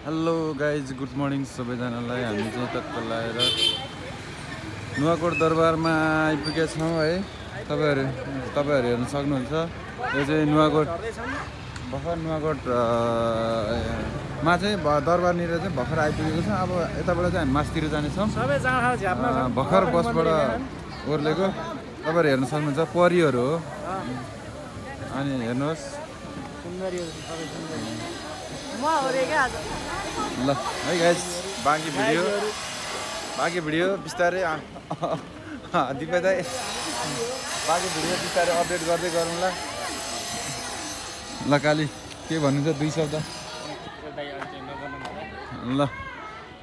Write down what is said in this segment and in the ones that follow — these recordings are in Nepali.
हेलो गाइज गुड मर्निङ सबैजनालाई। हामी चाहिँ तत्काल आएर नुवाकोट दरबारमा आइपुगेका छौँ है। तपाईँहरू हेर्न सक्नुहुन्छ। यो चाहिँ नुवाकोट भर्खर नुवाकोट मा चाहिँ दरबारनिर चाहिँ भर्खर आइपुगेको छ। अब यताबाट चाहिँ हामी मासतिर जानेछौँ। भर्खर बसबाट ओर्लेको तपाईँहरू हेर्न सक्नुहुन्छ। परिहरू हो। अनि हेर्नुहोस् ल है गाइस, बाँकी भिडियो बिस्तारै दिपे दाइ बाँकी भिडियो बिस्तारै अपडेट गर्दै गरौँ ल। ल काली के भन्नुहुन्छ दुई शब्द ल।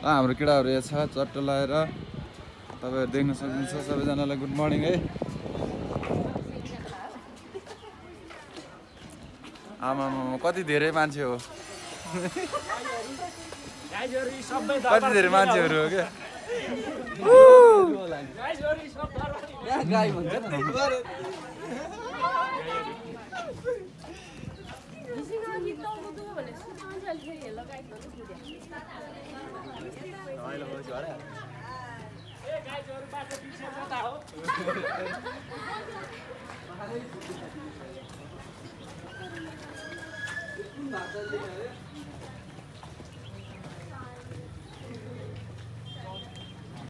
हाम्रो केटाहरू यहाँ छ चट्ट लगाएर। तपाईँहरू देख्न सक्नुहुन्छ। सबैजनालाई गुड मर्निङ है। आमामा कति धेरै मान्छे हो। कति धेरै मान्छेहरू हो क्या।